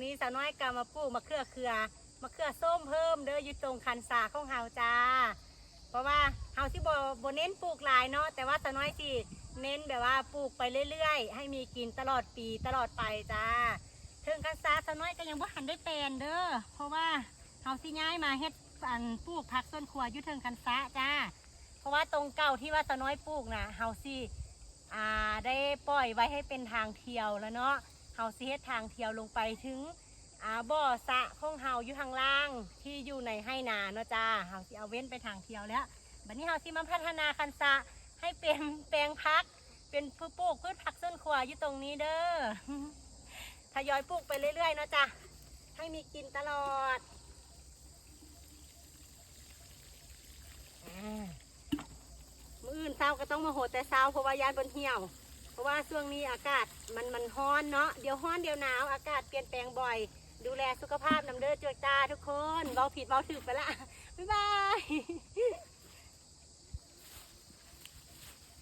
ນີ້ສາວນ້ອຍກໍມາປູກມະເຂືອເຂືອ ມະເຂືອສົ້ມເພີ່ມເດີ ຢູ່ຕົງຄັນສາຂອງເຮົາຈ້າ. ເພາະວ່າເຮົາຊິບໍ່ ບໍ່ເນັ້ນປູກຫຼາຍເນາະ ແຕ່ວ່າສາວນ້ອຍຊິເນັ້ນແບບວ່າປູກໄປເລື້ອຍໆ ໃຫ້ມີກິນຕະຫຼອດປີຕະຫຼອດໄປຈ້າ. ເທິງຄັນສາສາວນ້ອຍກໍຍັງບໍ່ທັນໄດ້ແປນເດີ ເພາະວ່າເຮົາຊິຍ້າຍມາເຮັດ ອັນ ປູກຜັກສວນຄົວຢູ່ເທິງຄັນສາຈ້າ. ເພາະວ່າຕົງເກົ່າທີ່ວ່າສາວນ້ອຍປູກນະ ເຮົາຊິ ອ່າ ໄດ້ປ່ອຍໄວ້ໃຫ້ເປັນທາງທ່ຽວແລ້ວເນາະ. ເຮົາຊິເຮັດທາງທ່ຽວລົງໄປເຖິງ ອ່າ ບໍ່ສະຂອງເຮົາຢູ່ທາງລ່າງທີ່ຢູ່ໃນໄຮ່ນາເນາະຈ້າ. ເຮົາຊິເອົາເວັ້ນໄປທາງທ່ຽວແລ້ວ. ບັດນີ້ເຮົາຊິມາພັດທະນາຄັນສະໃຫ້ເປັນແປງຜັກ ເປັນຜ- ປູກພືດຜັກສວນຄົວຢູ່ຕົງນີ້ເດີ. ທະຍອຍປູກໄປເລື້ອຍໆເນາະຈ້າ ໃຫ້ມີກິນຕະຫຼອດ. ອ່າ ມື້ອື່ນເຊົ້າກໍຕ້ອງມາຫົດແຕ່ເຊົ້າ ເພາະວ່າຢ້ານບໍ່ຫ່ຽວ ເພາະວ່າຊ່ວງນີ້ອາກາດມັນ ມັນຮ້ອນເນາະ ດຽວຮ້ອນດຽວໜາວ ອາກາດປ່ຽນແປງບ່ອຍ. ດູແລສຸຂະພາບນຳເດີ ຈວກຕາທຸກຄົນ. ເວົ້າຜິດເວົ້າຖືກໄປລະ ບາຍບາຍ.